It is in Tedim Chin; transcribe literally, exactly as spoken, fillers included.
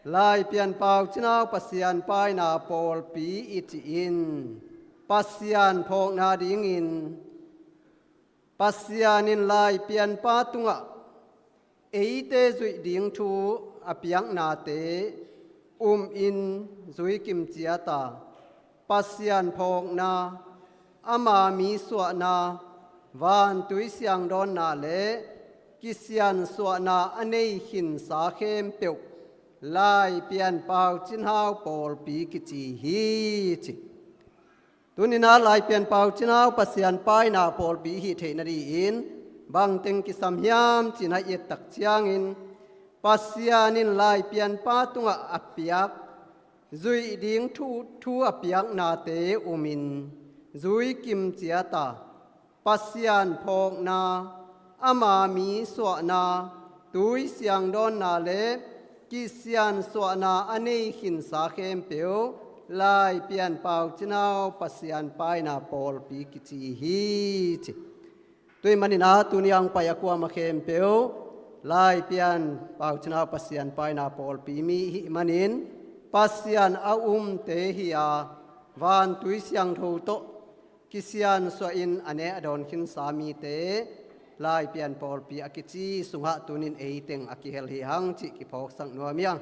Laipian Pau Cinau Pasian paina pawlpi i cih in Pasian phawkna dingin Pasian in Laipianpa tungah eite zuih ding thu a piaknate um in zui kim ciat a, Pasian phawkna, ama mi suahna, vantui siangdawnna le kisiansuahna a nei khinsa khempeuh Laipian Pau Cinau pawlpi kici hi ci. Tuninah Laipian Pau Cinau Pasian paina pawlpi hih theih nadingin bangteng kisam hiam cih na i et tak ciangin Pasian in Laipianpa tungah a piak zuih ding thu, thu a piaknate um in zui kim ciat a, Pasian phawkna, ama mi suahna, tui siangdawnna le kisiansuahna a nei khinsa khempeuh Laipian Pau Cinau Pasian paina pawlpi kici hi ci. Tua ahih maninah tuni a hong pai a kuamah khempeuh Laipian Pau Cinau Pasian paina pawlpi mi i hih manin Pasian a umte hi a, vantui siangtho tawh kisiansuah in a ne a dawn khinsa mite Laipian pawlpi a kici sungah tunin eiteng a kihel hi hang cih kiphawksak nuam hi hang.